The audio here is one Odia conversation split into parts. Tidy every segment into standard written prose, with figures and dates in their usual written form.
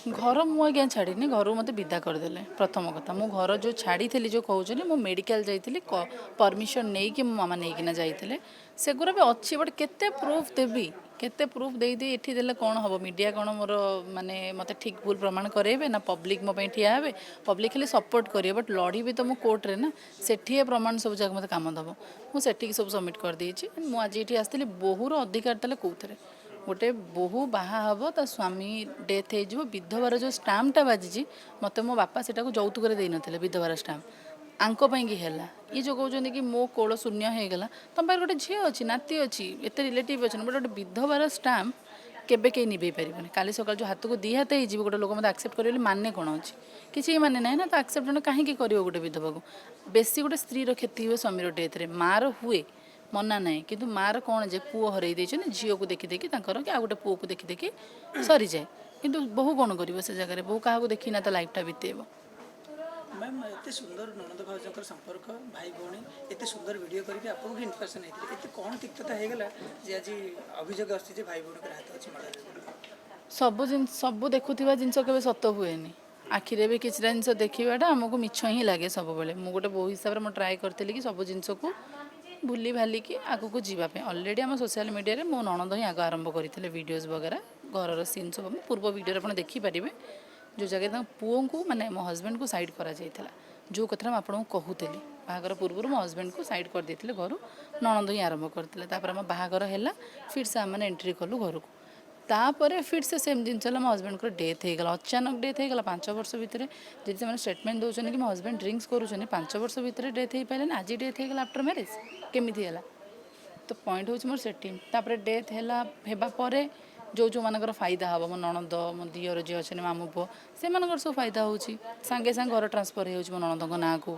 ଘର ମୁଁ ଆଜ୍ଞା ଛାଡ଼ିନି, ଘରୁ ମୋତେ ବିଦା କରିଦେଲେ। ପ୍ରଥମ କଥା, ମୁଁ ଘର ଯେଉଁ ଛାଡ଼ିଥିଲି, ଯେଉଁ କହୁଛନ୍ତି, ମୁଁ ମେଡ଼ିକାଲ ଯାଇଥିଲି, ପରମିସନ୍ ନେଇକି, ମୋ ମାମା ନେଇକିନା ଯାଇଥିଲେ। ସେଗୁଡ଼ା ବି ଅଛି, ବଟ୍ କେତେ ପ୍ରୁଫ୍ ଦେବି? କେତେ ପ୍ରୁଫ୍ ଦେଇ ଦେଇ ଏଠି ଦେଲେ କ'ଣ ହେବ? ମିଡ଼ିଆ କ'ଣ ମୋର ମାନେ ମୋତେ ଠିକ୍ ଭୁଲ ପ୍ରମାଣ କରାଇବେ ନା ପବ୍ଲିକ୍ ମୋ ପାଇଁ ଠିଆ ହେବେ? ପବ୍ଲିକ୍ ଖାଲି ସପୋର୍ଟ କରିବେ, ବଟ୍ ଲଢ଼ିବି ତ ମୁଁ କୋର୍ଟରେ ନା। ସେଠି ଏ ପ୍ରମାଣ ସବୁ ଯାକ ମୋତେ କାମ ଦେବ। ମୁଁ ସେଠିକି ସବୁ ସବମିଟ୍ କରିଦେଇଛି। ମୁଁ ଆଜି ଏଠି ଆସିଥିଲି। ବୋହୂର ଅଧିକାର ତାହେଲେ କେଉଁଥିରେ? ଗୋଟେ ବୋହୂ ବାହା ହେବ, ତା ସ୍ୱାମୀ ଡେଥ୍ ହେଇଯିବ, ବିଧବାର ଯେଉଁ ଷ୍ଟାମ୍ପଟା ବାଜିଛି, ମୋତେ ମୋ ବାପା ସେଟାକୁ ଯୌତୁକରେ ଦେଇନଥିଲେ। ବିଧବାର ଷ୍ଟାମ୍ପ ଆଙ୍କ ପାଇଁକି ହେଲା। ଇଏ ଯେଉଁ କହୁଛନ୍ତି କି ମୋ କୋଳ ଶୂନ୍ୟ ହେଇଗଲା, ତମ ପାଖରେ ଗୋଟେ ଝିଅ ଅଛି, ନାତି ଅଛି, ଏତେ ରିଲେଟିଭ୍ ଅଛନ୍ତି, ବଟ୍ ଗୋଟେ ବିଧବାର ଷ୍ଟାମ୍ପ କେବେ କେହି ନିଭେଇ ପାରିବନି। କାଲି ସକାଳେ ଯେଉଁ ହାତକୁ ଦି ହାତ ହେଇଯିବ, ଗୋଟେ ଲୋକ ମୋତେ ଆକ୍ସେପ୍ଟ କରିବ ବୋଲି ମାନେ କ'ଣ ଅଛି? କିଛି ମାନେ ନାହିଁ ନା। ତ ଆକ୍ସେପ୍ଟ କାହିଁକି କରିବ ଗୋଟେ ବିଧବାକୁ? ବେଶୀ ଗୋଟେ ସ୍ତ୍ରୀର କ୍ଷତି ହୁଏ ସ୍ୱାମୀର ଡେଥ୍ରେ। ମାଆର ହୁଏ, ମନା ନାହିଁ, କିନ୍ତୁ ମାଆର କ'ଣ ଯେ ପୁଅ ହରେଇ ଦେଇଛନ୍ତି, ଝିଅକୁ ଦେଖି ଦେଖି ତାଙ୍କର କି ଆଉ ଗୋଟେ ପୁଅକୁ ଦେଖି ଦେଖି ସରିଯାଏ। କିନ୍ତୁ ବୋହୂ କ'ଣ କରିବ ସେ ଜାଗାରେ? ବୋହୂ କାହାକୁ ଦେଖିନା ତା ଲାଇଫଟା ବିତେଇବ? ମ୍ୟାମ୍, ଏତେ ସୁନ୍ଦର ନଣନ୍ଦ ଭାଉଜଙ୍କର ସମ୍ପର୍କ, ଭାଇ ଭଉଣୀ, ଏତେ ସୁନ୍ଦର ଭିଡ଼ିଓ କରିକି ଆପଣଙ୍କୁ ଇନ୍ସପିରେସନ୍ ହେଇଥିଲେ, ଏତେ କ'ଣ ତିକ୍ତତା ହେଇଗଲା ଯେ ଆଜି ଅଭିଯୋଗ ଆସୁଛି ଯେ ଭାଇ ଭଉଣୀଙ୍କର ହାତ ଅଛି ମର୍ଡରରେ? ସବୁ ଜିନିଷ, ସବୁ ଦେଖୁଥିବା ଜିନିଷ କେବେ ସତ ହୁଏନି। ଆଖିରେ ବି କିଛିଟା ଜିନିଷ ଦେଖିବାଟା ଆମକୁ ମିଛ ହିଁ ଲାଗେ ସବୁବେଳେ। ମୁଁ ଗୋଟେ ବୋହୂ ହିସାବରେ ମୁଁ ଟ୍ରାଏ କରିଥିଲି କି ସବୁ ଜିନିଷକୁ ଭୁଲି ଭାଲିକି ଆଗକୁ ଯିବା ପାଇଁ। ଅଲରେଡ଼ି ଆମ ସୋସିଆଲ ମିଡ଼ିଆରେ ମୋ ନଣନ୍ଦ ହିଁ ଆଗ ଆରମ୍ଭ କରିଥିଲେ ଭିଡ଼ିଓଜ୍ ବଗେରା, ଘରର ସିନ୍ ସବୁ। ପୂର୍ବ ଭିଡ଼ିଓରେ ଆପଣ ଦେଖିପାରିବେ, ଯେଉଁ ଜାଗାରେ ତାଙ୍କ ପୁଅଙ୍କୁ, ମାନେ ମୋ ହଜବେଣ୍ଡକୁ ସାଇଡ଼୍ କରାଯାଇଥିଲା। ଯେଉଁ କଥାଟା ମୁଁ ଆପଣଙ୍କୁ କହୁଥିଲି, ବାହାଘର ପୂର୍ବରୁ ମୋ ହଜବେଣ୍ଡକୁ ସାଇଡ଼୍ କରିଦେଇଥିଲେ ଘରୁ, ନଣନ୍ଦ ହିଁ ଆରମ୍ଭ କରିଥିଲେ। ତାପରେ ଆମ ବାହାଘର ହେଲା, ଫିର୍ ସେ ଆମେମାନେ ଏଣ୍ଟ୍ରି କଲୁ ଘରକୁ। ତାପରେ ଫିର୍ ସେ ସେମ୍ ଜିନିଷ ହେଲା। ମୋ ହଜବେଣ୍ଡଙ୍କର ଡେଥ୍ ହେଇଗଲା, ଅଚାନକ ଡେଥ୍ ହେଇଗଲା। 5 ବର୍ଷ ଭିତରେ ଯଦି ସେମାନେ ଷ୍ଟେଟମେଣ୍ଟ ଦେଉଛନ୍ତି କି ମୋ ହଜବେଣ୍ଡ ଡ୍ରିଙ୍କସ୍ କରୁଛନ୍ତି, 5 ବର୍ଷ ଭିତରେ ଡେଥ୍ ହେଇପାରିଲେନି, ଆଜି ଡେଥ୍ ହେଇଗଲା ଆଫ୍ଟର ମ୍ୟାରେଜ୍, କେମିତି ହେଲା? ତ ପଏଣ୍ଟ ହେଉଛି ମୋର ସେଠି। ତାପରେ ଡେଥ୍ ହେଲା, ହେବା ପରେ ଯେଉଁ ଯେଉଁମାନଙ୍କର ଫାଇଦା ହେବ, ମୋ ନଣନ୍ଦ, ମୋ ଦିଅର ଯିଏ ଅଛନ୍ତି, ମାମୁଁ ପୁଅ, ସେମାନଙ୍କର ସବୁ ଫାଇଦା ହେଉଛି। ସାଙ୍ଗେ ସାଙ୍ଗେ ଘର ଟ୍ରାନ୍ସଫର୍ ହେଇଯାଉଛି ମୋ ନଣନ୍ଦଙ୍କ ନାଁକୁ।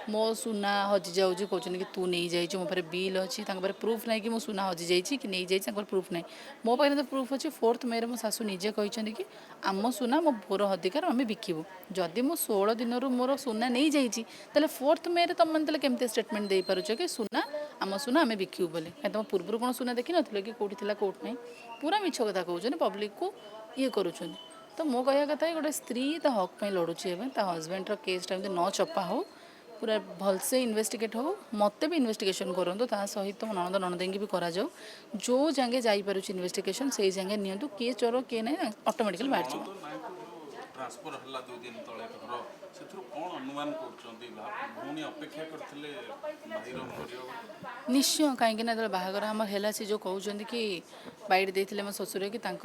ମୋ ସୁନା ହଜିଯାଉଛି, କହୁଛନ୍ତି କି ତୁ ନେଇଯାଇଛୁ, ମୋ ପାଖରେ ବିଲ୍ ଅଛି। ତାଙ୍କ ପାଖରେ ପ୍ରୁଫ୍ ନାହିଁ କି ମୋ ସୁନା ହଜିଯାଇଛି କି ନେଇଯାଇଛି, ତାଙ୍କର ପ୍ରୁଫ୍ ନାହିଁ। ମୋ ପାଖରେ ତ ପ୍ରୁଫ୍ ଅଛି। 4th ମେରେ ମୋ ଶାଶୁ ନିଜେ କହିଛନ୍ତି କି ଆମ ସୁନା ମୋ ବୋଉର ଅଧିକାର, ଆମେ ବିକିବୁ। ଯଦି ମୁଁ 16 ଦିନରୁ ମୋର ସୁନା ନେଇଯାଇଛି, ତାହେଲେ 4th ମେରେ ତୁମେ ତାହେଲେ କେମିତି ଷ୍ଟେଟମେଣ୍ଟ ଦେଇପାରୁଛ କି ସୁନା, ଆମ ସୁନା ଆମେ ବିକିବୁ ବୋଲି? କାହିଁ, ତୁମ ପୂର୍ବରୁ କ'ଣ ସୁନା ଦେଖିନଥିଲ କି କେଉଁଠି ଥିଲା, କେଉଁଠି ନାହିଁ? ପୁରା ମିଛ କଥା କହୁଛନ୍ତି, ପବ୍ଲିକକୁ ଇଏ କରୁଛନ୍ତି। ତ ମୋ କହିବା କଥା କି ଗୋଟେ ସ୍ତ୍ରୀ ତା ହକ୍ ପାଇଁ ଲଢ଼ୁଛି ଏବେ। ତା ହଜବେଣ୍ଡର କେସ୍ଟା ଏମିତି ନ ଚପା ହଉ, ପୁରା ଭଲସେ ଇନଭେଷ୍ଟିଗେଟ୍ ହଉ। ମୋତେ ବି ଇନଭେଷ୍ଟିଗେସନ୍ କରନ୍ତୁ, ତା ସହିତ ମୋ ନଣନ୍ଦ ନଣନ୍ଦେଇକି ବି କରାଯାଉ। ଯେଉଁ ଯାକେ ଯାଇପାରୁଛି ଇନଭେଷ୍ଟିଗେସନ୍, ସେଇ ଯାକେ ନିଅନ୍ତୁ। କିଏ ଚୋର କିଏ ନାହିଁ, ଅଟୋମେଟିକାଲି ବାହାରିଯିବ। ନଣନ୍ଦ ନାଁକୁ ଯେଉଁ ଟ୍ରାନ୍ସଫର ହେଲା 2 ଦିନ ତଳେ ଘର, ସେଥିରୁ କ'ଣ ଅନୁମାନ କରୁଛନ୍ତି? ଭଉଣୀ ଅପେକ୍ଷା କରିଥିଲେ ଭାଇର ମରିବ ବୋଲି? ନିଶ୍ଚୟ। କାହିଁକି ନା ଯେତେବେଳେ ବାହାଘର ଆମର ହେଲା, ସେ ଯେଉଁ କହୁଛନ୍ତି କି ବାଇଟ୍ ଦେଇଥିଲେ ମୋ ଶ୍ୱଶୁର କି ତାଙ୍କ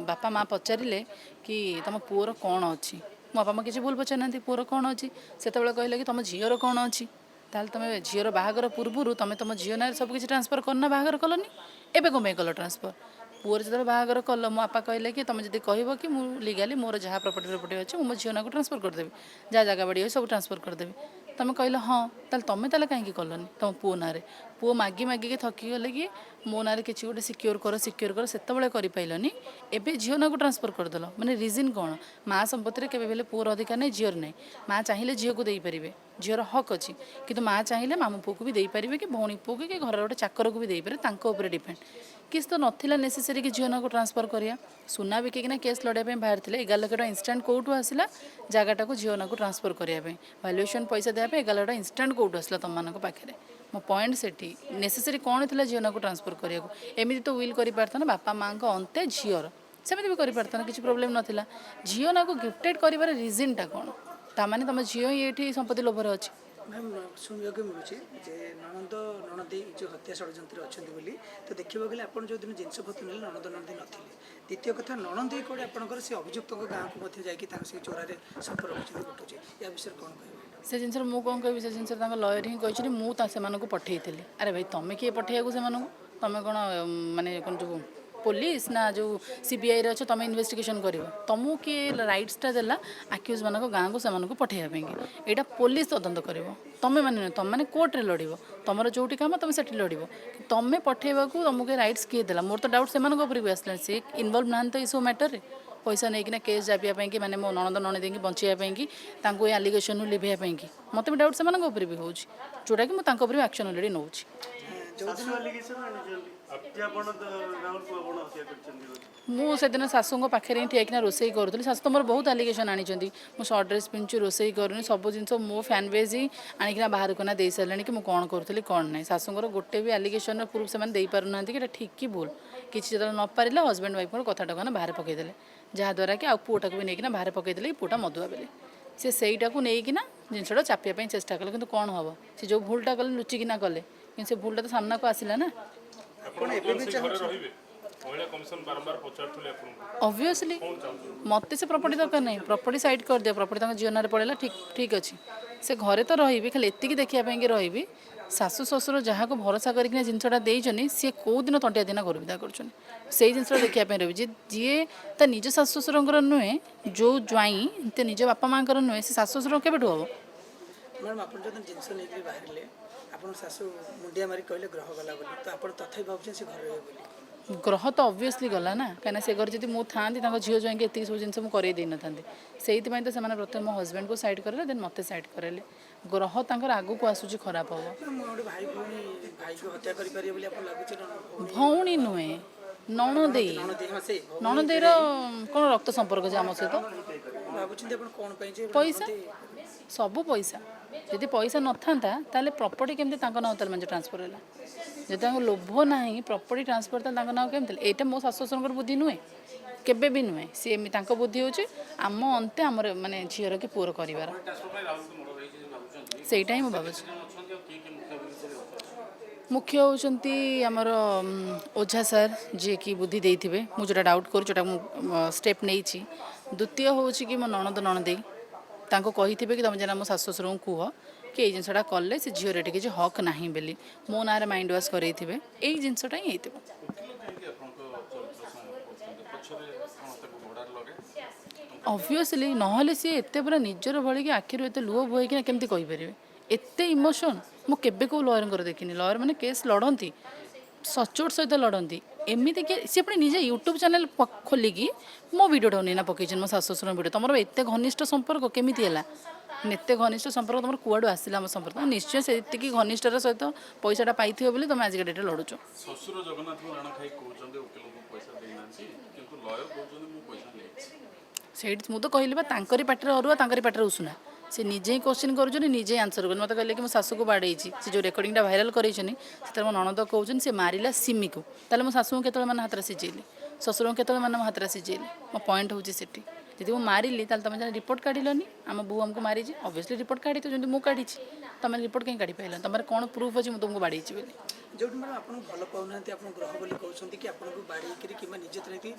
ବାପା ମା ପଚାରିଲେ କି ତମ ପୁଅର କ'ଣ ଅଛି। ମୋ ବାପା ମା କିଛି ଭୁଲ ପଚାରିନାହାନ୍ତି, ପୁଅର କ'ଣ ଅଛି। ସେତେବେଳେ କହିଲେ କି ତମ ଝିଅର କ'ଣ ଅଛି? ତାହେଲେ ତମେ ଝିଅର ବାହାଘର ପୂର୍ବରୁ ତମେ ତମ ଝିଅ ନାଁରେ ସବୁ କିଛି ଟ୍ରାନ୍ସଫର୍ କରିନା, ବାହାଘର କଲନି, ଏବେ କ'ଣ ପାଇଁ କଲ ଟ୍ରାନ୍ସଫର୍? ପୁଅର ଯେତେବେଳେ ବାହାଘର କଲ, ମୋ ବାପା କହିଲେ କି ତମେ ଯଦି କହିବ କି ମୁଁ ଲିଗାଲି ମୋର ଯାହା ପ୍ରପର୍ଟି ଫ୍ରପର୍ଟି ଅଛି, ମୁଁ ମୋ ଝିଅ ନାଁକୁ ଟ୍ରାନ୍ସଫର୍ କରିଦେବି, ଯାହା ଜାଗା ବାଡ଼ି ଅଛି ସବୁ ଟ୍ରାନ୍ସଫର୍ କରିଦେବି, ତମେ କହିଲ ହଁ, ତାହେଲେ ତମେ ତାହେଲେ କାହିଁକି କଲନି ତମ ପୁଅ ନାଁରେ? ପୁଅ ମାଗି ମାଗିକି ଥକିଗଲେ କି ମୋ ନାଁରେ କିଛି ଗୋଟେ ସିକ୍ୟୋର କର, ସିକ୍ୟୋର କର, ସେତେବେଳେ କରିପାରିଲନି, ଏବେ ଝିଅ ନାଁକୁ ଟ୍ରାନ୍ସଫର୍ କରିଦେଲ, ମାନେ ରିଜନ୍ କ'ଣ? ମା ସମ୍ପତ୍ତିରେ କେବେ ହେଲେ ପୁଅର ଅଧିକାର ନାହିଁ, ଝିଅର ନାହିଁ। ମା ଚାହିଁଲେ ଝିଅକୁ ଦେଇପାରିବେ, ଝିଅର ହକ୍ ଅଛି, କିନ୍ତୁ ମା ଚାହିଁଲେ ମାମୁଁ ପୁଅକୁ ବି ଦେଇପାରିବେ କି ଭଉଣୀ ପୁଅକୁ କି ଘରର ଗୋଟେ ଚାକରକୁ ବି ଦେଇପାରିବେ, ତାଙ୍କ ଉପରେ ଡିପେଣ୍ଡ। କିଛି ତ ନଥିଲା ନେସେସରି କି ଝିଅ ନାଁକୁ ଟ୍ରାନ୍ସଫର୍ କରିବା। ସୁନା ବିକିକିନା କେସ୍ ଲଢ଼ିବା ପାଇଁ ବାହାରିଥିଲେ। 11 ଲକ୍ଷ ଟଙ୍କା ଇନଷ୍ଟାଣ୍ଟ କେଉଁଠୁ ଆସିଲା ଜାଗାଟାକୁ ଝିଅ ନାଁକୁ ଟ୍ରାନ୍ସଫର୍ କରିବା ପାଇଁ? ଭାଲ୍ୟୁଏସନ୍ ପଇସା ଦେବା ପାଇଁ 11 ଲକ୍ଷ ଟଙ୍କା ଇନଷ୍ଟାଣ୍ଟ କେଉଁଠୁ ଆସିଲା ତୁମମାନଙ୍କ ପାଖରେ? ମୋ ପଏଣ୍ଟ ସେଠି, ନେସେସରି କ'ଣ ଥିଲା ଝିଅ ନାଁକୁ ଟ୍ରାନ୍ସଫର୍ କରିବାକୁ? ଏମିତି ତ will କରିପାରିଥାନ୍ତ, ବାପା ମାଆଙ୍କ ଅନ୍ତେ ଝିଅର, ସେମିତି ବି କରିପାରିଥାନ୍ତ, କିଛି ପ୍ରୋବ୍ଲେମ୍ ନଥିଲା। ଝିଅ ନାଁକୁ ଗିଫ୍ଟେଡ଼ କରିବାର ରିଜନ୍ଟା କ'ଣ? ତାମାନେ ତମ ଝିଅ ହିଁ ଏଇଠି ସମ୍ପତ୍ତି ଲୋଭରେ ଅଛି। ମ୍ୟାମ୍, ଶୁଣିବାକୁ ମିଳୁଛି ଯେ ନଣନ୍ଦ ନଣଦେଇ ଯେଉଁ ହତ୍ୟା ଷଡ଼ଯନ୍ତ୍ରରେ ଅଛନ୍ତି ବୋଲି। ତ ଦେଖିବାକୁ ଗଲେ ଆପଣ ଯେଉଁଦିନ ଜିନିଷପତ୍ର ନେଲେ, ନଣନ୍ଦ ନଣଦେଇ ନଥିଲେ। ଦ୍ୱିତୀୟ କଥା, ନଣଦେଇ କୁଆଡ଼େ ଆପଣଙ୍କର ସେ ଅଭିଯୁକ୍ତଙ୍କ ଗାଁକୁ ମଧ୍ୟ ଯାଇକି ତାଙ୍କ ସେ ଚୋରାରେ ସମ୍ପର୍କ ରଖୁଛନ୍ତି ଉଠୁଛି। ୟା ବିଷୟରେ କ'ଣ କହିବେ? ସେ ଜିନିଷରେ ମୁଁ କ'ଣ କହିବି? ସେ ଜିନିଷରେ ତାଙ୍କ ଲୟର ହିଁ କହିଛନ୍ତି, ମୁଁ ତା ସେମାନଙ୍କୁ ପଠେଇଥିଲି। ଆରେ ଭାଇ, ତମେ କିଏ ପଠେଇବାକୁ ସେମାନଙ୍କୁ? ତମେ କ'ଣ ମାନେ କ'ଣ ଯେଉଁ ପୋଲିସ ନା ଯେଉଁ ସିବିଆଇରେ ଅଛ, ତମେ ଇନଭେଷ୍ଟିଗେସନ୍ କରିବ? ତମକୁ କିଏ ରାଇଟ୍ସଟା ଦେଲା ଆକ୍ୟୁଜ୍ ମାନଙ୍କ ଗାଁକୁ ସେମାନଙ୍କୁ ପଠେଇବା ପାଇଁକି? ଏଇଟା ପୋଲିସ ତଦନ୍ତ କରିବ, ତମେ ମାନେ ନୁହେଁ। ତମେ ମାନେ କୋର୍ଟରେ ଲଢ଼ିବ, ତମର ଯେଉଁଠି କାମ ତମେ ସେଠି ଲଢ଼ିବ। ତମେ ପଠେଇବାକୁ ତମକୁ ରାଇଟ୍ସ କିଏ ଦେଲା? ମୋର ତ ଡାଉଟ୍ ସେମାନଙ୍କ ଉପରେ ବି ଆସିଲାଣି। ସେ ଇନଭଲ୍ଭ ନାହାନ୍ତି ତ ଏସବୁ ମ୍ୟାଟରରେ, ପଇସା ନେଇକିନା କେସ୍ ଜାବିବା ପାଇଁକି, ମାନେ ମୋ ନଣନ୍ଦ ନଣଦେଇକି ବଞ୍ଚେଇବା ପାଇଁକି, ତାଙ୍କୁ ଏ ଆଲିଗେସନରୁ ଲିଭେଇବା ପାଇଁକି? ମୋତେ ବି ଡାଉଟ୍ ସେମାନଙ୍କ ଉପରେ ବି ହେଉଛି, ଯେଉଁଟାକି ମୁଁ ତାଙ୍କ ଉପରେ ବି ଆକ୍ସନ୍ ଅଲରେଡ଼ି ନେଉଛି। ଶାଶୁ ଆଲିଗେସନ ଆଣିଛନ୍ତି ଯେ ଆପଣ ତ ରାହୁଲକୁ ଆପଣ ହତ୍ୟା କରିଛନ୍ତି ବୋଲି। ମୁଁ ସେଦିନ ଶାଶୁଙ୍କ ପାଖରେ ହିଁ ଠିଆ ହେଇକିନା ରୋଷେଇ କରୁଥିଲି। ଶାଶୁ ତ ମୋର ବହୁତ ଆଲିଗେସନ୍ ଆଣିଛନ୍ତି। ମୁଁ ସର୍ଟ ଡ୍ରେସ୍ ପିନ୍ଧୁଛି, ରୋଷେଇ କରୁନି, ସବୁ ଜିନିଷ ମୋ ଫ୍ୟାନ୍ ବେଜ୍ ହିଁ ଆଣିକିନା ବାହାରକୁ ନା ଦେଇସାରିଲେଣି କି ମୁଁ କ'ଣ କରୁଥିଲି କ'ଣ ନାହିଁ। ଶାଶୁଙ୍କର ଗୋଟେ ବି ଆଲିଗେସନ୍ର ପ୍ରୁଫ୍ ସେମାନେ ଦେଇପାରୁନାହାନ୍ତି କି ଏଇଟା ଠିକ୍ କି ଭୁଲ। କିଛି ଯେତେବେଳେ ନ ପାରିଲେ, ହଜବେଣ୍ଡ ୱାଇଫ୍ଙ୍କର କଥାଟାକୁ ନା ବାହାରେ ପକାଇଦେଲେ, ଯାହାଦ୍ୱାରା କି ଆଉ ପୁଅଟାକୁ ବି ନେଇକିନା ବାହାରେ ପକାଇଦେଲେ କି ପୁଅଟା ମଦୁଆ ବୋଲି। ସେ ସେଇଟାକୁ ନେଇକିନା ଜିନିଷଟା ଚାପିବା ପାଇଁ ଚେଷ୍ଟା କଲେ। କିନ୍ତୁ କ'ଣ ହେବ, ସେ ଯେଉଁ ଭୁଲଟା କଲେ ଲୁଚିକିନା କଲେ, କିନ୍ତୁ ସେ ଭୁଲଟା ତ ସାମ୍ନାକୁ ଆସିଲା ନା। ଆପଣ ଏବେ ବି ଘରେ ରହିବେ? ମହିଳା କମିଶନ ବାରମ୍ବାର ପଚାରୁଥିଲେ ଆପଣଙ୍କୁ। ଅବଭିୟସଲି ମୋତେ ସେ ପ୍ରପର୍ଟି ଦରକାର ନାହିଁ। ପ୍ରପର୍ଟି ସାଇଡ଼୍ କରିଦିଅ। ପ୍ରପର୍ଟି ତାଙ୍କ ଝିଅ ନାଁରେ ପଳେଇଲା, ଠିକ୍ ଠିକ୍ ଅଛି। ସେ ଘରେ ତ ରହିବି, ଖାଲି ଏତିକି ଦେଖିବା ପାଇଁକି ରହିବି। ଶାଶୁ ଶ୍ୱଶୁର ଯାହାକୁ ଭରସା କରିକିନା ଜିନିଷଟା ଦେଇଛନ୍ତି, ସିଏ କେଉଁ ଦିନ ତଣ୍ଟିଆ ଦିନ ଘରୁ ବିଦା କରୁଛନ୍ତି, ସେଇ ଜିନିଷଟା ଦେଖିବା ପାଇଁ ରହିବି। ଯେ ଯିଏ ତା ନିଜ ଶାଶୁ ଶ୍ୱଶୁରଙ୍କର ନୁହେଁ, ଯେଉଁ ଜ୍ୱାଇଁ ତା ନିଜ ବାପା ମାଆଙ୍କର ନୁହେଁ, ସେ ଶାଶୁ ଶ୍ୱଶୁର କେବେଠୁ ହେବ? ମ୍ୟାଡ଼ାମ୍, ଆପଣ ଯେଉଁଦିନ ଜିନିଷ ନେଇକରି ବାହାରିଲେ, ଆପଣ ଶାଶୁ ମୁଣ୍ଡିଆ ମାରି କହିଲେ ଗ୍ରହ ଗଲା ବୋଲି, ତ ଆପଣ ତଥାପି ଭାବୁଛନ୍ତି ସେ ଘରେ ରହିବେ ବୋଲି? ଗ୍ରହ ତ ଅବଭିୟସଲି ଗଲା ନା, କାହିଁକିନା ସେ ଘରେ ଯଦି ମୁଁ ଥାଆନ୍ତି, ତାଙ୍କ ଝିଅ ଜ୍ୱାଇଁକି ଏତିକି ସବୁ ଜିନିଷ ମୁଁ କରେଇ ଦେଇନଥାନ୍ତି। ସେଇଥିପାଇଁ ତ ସେମାନେ ପ୍ରଥମେ ମୋ ହଜବେଣ୍ଡକୁ ସାଇଡ଼୍ କରେଇଲେ, ଦେନ୍ ମୋତେ ସାଇଡ଼୍ କରେଇଲେ। ଗ୍ରହ ତାଙ୍କର ଆଗକୁ ଆସୁଛି, ଖରାପ ହେବ। ମ୍ୟାଡ଼ାମ୍, ମୁଁ ଗୋଟେ ଭାଇ ଭଉଣୀ ଭାଇକୁ ହତ୍ୟା କରିପାରିବେ ବୋଲି ଆପଣ ଲାଗୁଛି ନା? ଭଉଣୀ ନୁହେଁ, ନଣଦେଇ। ନଣଦେଇ, ହଁ, ସେଇ ଭଉଣୀ। ନଣଦେଇର କ'ଣ ରକ୍ତ ସମ୍ପର୍କ ଯେ ଆମ ସହିତ? ଭାବୁଛନ୍ତି ଆପଣ କ'ଣ ପାଇଁ ଯେ ପଇସା, ସବୁ ପଇସା। ଯଦି ପଇସା ନଥାନ୍ତା, ତାହେଲେ ପ୍ରପର୍ଟି କେମିତି ତାଙ୍କ ନାଁ ତାହେଲେ ମାନେ ଟ୍ରାନ୍ସଫର୍ ହେଲା? ଯଦି ତାଙ୍କ ଲୋଭ ନାହିଁ, ପ୍ରପର୍ଟି ଟ୍ରାନ୍ସଫର୍ ତାହେଲେ ତାଙ୍କ ନାଁ କେମିତି ହେଲା? ଏଇଟା ମୋ ଶାଶୁ ଶ୍ୱଶୁରଙ୍କର ବୁଦ୍ଧି ନୁହେଁ, କେବେ ବି ନୁହେଁ। ସିଏ ତାଙ୍କ ବୁଦ୍ଧି ହେଉଛି ଆମ ଅନ୍ତେ ଆମର ମାନେ ଝିଅର କି ପୁଅର କରିବାର। ସେଇଟା ହିଁ ମୁଁ ଭାବୁଛି। ମୁଖ୍ୟ ହେଉଛନ୍ତି ଆମର ଓଝା ସାର୍, ଯିଏକି ବୁଦ୍ଧି ଦେଇଥିବେ। ମୁଁ ଯେଉଁଟା ଡାଉଟ୍ କରୁଛି, ଯେଉଁଟା ମୁଁ ଷ୍ଟେପ୍ ନେଇଛି। ଦ୍ୱିତୀୟ ହେଉଛି କି ମୋ ନଣନ୍ଦ ନଣଦେଇ ତାଙ୍କୁ କହିଥିବେ କି ତୁମେ ଯେନା ମୋ ଶାଶୁ ଶ୍ୱଶୁରଙ୍କୁ କୁହ କି ଏଇ ଜିନିଷଟା କଲେ ସେ ଝିଅର ଏଠି କିଛି ହକ୍ ନାହିଁ ବୋଲି, ମୋ ନାଁରେ ମାଇଣ୍ଡ ୱାଶ୍ କରେଇଥିବେ। ଏଇ ଜିନିଷଟା ହିଁ ହେଇଥିବ। ଓକିଲ କାହିଁକି ଆପଣଙ୍କ ଚରିତ୍ର ସଂହାର କରୁଛନ୍ତି? ପଛରେ କ'ଣ ତାକୁ ଭଡ଼ାରେ ଲଗାଏ? ଅବଭିୟସଲି, ନହେଲେ ସିଏ ଏତେ ପୁରା ନିଜର ଭଳିକି ଆଖିରୁ ଏତେ ଲୁହ ବୋହିକିନା କେମିତି କହିପାରିବେ? ଏତେ ଇମୋସନ୍ ମୁଁ କେବେ କେଉଁ ଲୟରଙ୍କର ଦେଖିନି। ଲୟର ମାନେ କେସ୍ ଲଢ଼ନ୍ତି, ସଚୋଟ ସହିତ ଲଢ଼ନ୍ତି। ଏମିତି କି ସିଏ ପୁଣି ନିଜେ ୟୁଟ୍ୟୁବ୍ ଚ୍ୟାନେଲ୍ ଖୋଲିକି ମୋ ଭିଡ଼ିଓଟାକୁ ନେଇନା ପକେଇଛନ୍ତି, ମୋ ଶାଶୁ ଶ୍ୱଶୁରଙ୍କ ଭିଡ଼ିଓ। ତମର ଏତେ ଘନିଷ୍ଠ ସମ୍ପର୍କ କେମିତି ହେଲା? ମାନେ ଏତେ ଘନିଷ୍ଠ ସମ୍ପର୍କ ତମର କୁଆଡ଼ୁ ଆସିଲା? ଆମ ସମ୍ପର୍କ ନିଶ୍ଚୟ ସେତିକି ଘନିଷ୍ଠର ସହିତ ପଇସାଟା ପାଇଥିବ ବୋଲି ତମେ ଆଜିକା ଡେଟ୍ରେ ଲଢ଼ୁଛ। ଶ୍ୱଶୁର ଜଗନ୍ନାଥଙ୍କୁ ରାଣ ଖାଇ କହୁଛନ୍ତି ଓକିଲଙ୍କୁ ପଇସା ଦେଇନାହାନ୍ତି, କିନ୍ତୁ ଲୟର କହୁଛନ୍ତି ମୁଁ ପଇସା ନେଇଛି। ସେଇଠି ମୁଁ ତ କହିଲି ବା, ତାଙ୍କରି ପାଟିରେ ଅରୁଆ, ତାଙ୍କରି ପାଟିରେ ଉଷୁନା। ସେ ନିଜେ ହିଁ କୋଶ୍ଚିନ୍ କରୁଛନ୍ତି, ନିଜେ ହିଁ ଆନ୍ସର୍ କରୁଛନ୍ତି। ମୋତେ କହିଲେ କି ମୁଁ ଶାଶୁକୁ ବାଡ଼େଇଛି। ସେ ଯେଉଁ ରେକର୍ଡ଼ିଂଟା ଭାଇରାଲ୍ କରେଇଛନ୍ତି, ସେଥିରେ ମୋ ନଣନ୍ଦ କହୁଛନ୍ତି ସେ ମାରିଲା ସିମିକୁ। ତାହେଲେ ମୋ ଶାଶୁଙ୍କୁ କେତେବେଳେ ମାନେ ହାତରେ ସିଝେଇଲି? ଶ୍ୱଶୁରଙ୍କୁ କେତେବେଳେ ମାନେ ମୋ ହାତରେ ସିଝେଇଲି? ମୋ ପଏଣ୍ଟ ହେଉଛି ସେଠି, ଯଦି ମୁଁ ମାରିଲି, ତାହେଲେ ତୁମେ ଜାଣି ରିପୋର୍ଟ କାଢ଼ିଲନି ଆମ ବୋହୂ ଆମକୁ ମାରିଛି। ଅବଭିୟସଲି ରିପୋର୍ଟ କାଢ଼ିଥିବ, ଯେମିତି ମୁଁ କାଢ଼ିଛି। ତୁମେ ରିପୋର୍ଟ କାହିଁ କାଢ଼ି ପାଇଲନି? ତୁମର କ'ଣ ପ୍ରୁଫ୍ ଅଛି ମୁଁ ତୁମକୁ ବାଡ଼େଇଛି ବୋଲି? ଯେଉଁଠି ମ୍ୟାଡ଼ାମ୍ ଆପଣଙ୍କୁ ଭଲ ପାଉନାହାନ୍ତି, ଆପଣ ଗ୍ରହ ବୋଲି କହୁଛନ୍ତି କି ଆପଣଙ୍କୁ ବାଡ଼େଇକିରି କିମ୍ବା ନିଜେ ନେଇକି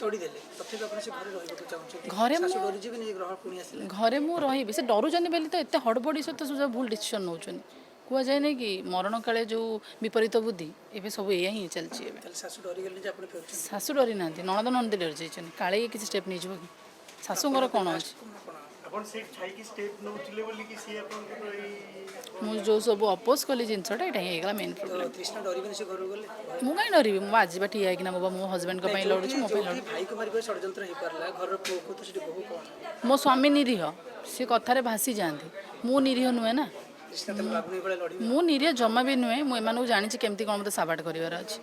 ତଡ଼ିଦେଲେ, ତଥାପି ଆପଣ ସେ ଘରେ ରହିବାକୁ ଚାହୁଁଛନ୍ତି? ଘରେ ଶାଶୁ ଡରିଯିବେନି ଯେ ଗ୍ରହ ପୁଣି ଆସିଲେ? ଘରେ ମୁଁ ରହିବି। ସେ ଡରୁଛନ୍ତି ବୋଲି ତ ଏତେ ହଡ଼ବଡ଼ି ସହିତ ସବୁ ଭୁଲ ଡିସିସନ୍ ନେଉଛନ୍ତି। କୁହାଯାଏନି କି ମରଣ କାଳେ ଯେଉଁ ବିପରୀତ ବୁଦ୍ଧି, ଏବେ ସବୁ ଏଇଆ ହିଁ ଚାଲିଛି ଏବେ। ତାହେଲେ ଶାଶୁ ଡରିଗଲେ ଯେ ଆପଣ ଫେରୁଛନ୍ତି? ଶାଶୁ ଡରି ନାହାନ୍ତି, ନଣନ୍ଦ ନଣନ୍ଦି ଡରି ଯାଇଛନ୍ତି। କାଳେ ଇଏ କିଛି ଷ୍ଟେପ୍ ନେଇଯିବ କି? ଶାଶୁଙ୍କର କ'ଣ ଅଛି? ଆପଣ ଆପଣ ସେଇଠି ଥାଇକି ଷ୍ଟେପ୍ ନେଉଥିଲେ ବୋଲିକି ସିଏ ଆପଣଙ୍କର ଏଇ ମୁଁ ଯେଉଁ ସବୁ ଅପୋଜ କଲି ଜିନିଷଟା, ଏଇଟା ହିଁ ହେଇଗଲା ମେନ୍ ତ ପ୍ରୋବ୍ଲେମ୍। ତୃଷ୍ଣା ଡରିବେନି ସେ ଘରକୁ ଗଲେ? ମୁଁ କାହିଁ ଡରିବି? ମୁଁ ଆଜି ବା ଠିଆ ହେଇକିନା ମୁଁ ବା ମୋ ହଜବେଣ୍ଡଙ୍କ ପାଇଁ ଲଢ଼ୁଛି, ମୋ ପାଇଁ ଯୋଉଠି ଲଢ଼ୁଛି। ଭାଇକୁ ମାରିବା ଷଡ଼ଯନ୍ତ୍ର ହେଇପାରିଲା ଘରର ପୁଅକୁ, ତ ସେଠି ବୋହୂ କ'ଣ? ମୋ ସ୍ୱାମୀ ନିରୀହ, ସେ କଥାରେ ଭାସି ଯାଆନ୍ତି। ମୁଁ ନିରୀହ ନୁହେଁ ନା। ତୃଷ୍ଣା ତାହେଲେ ବାଘୁଣୀ ଭଳିଆ ଲଢ଼ିବେ? ମୁଁ ନିରୀହ ଜମା ବି ନୁହେଁ। ମୁଁ ଏମାନଙ୍କୁ ଜାଣିଛି କେମିତି କ'ଣ ମୋତେ ସାବାଟ କରିବାର ଅଛି।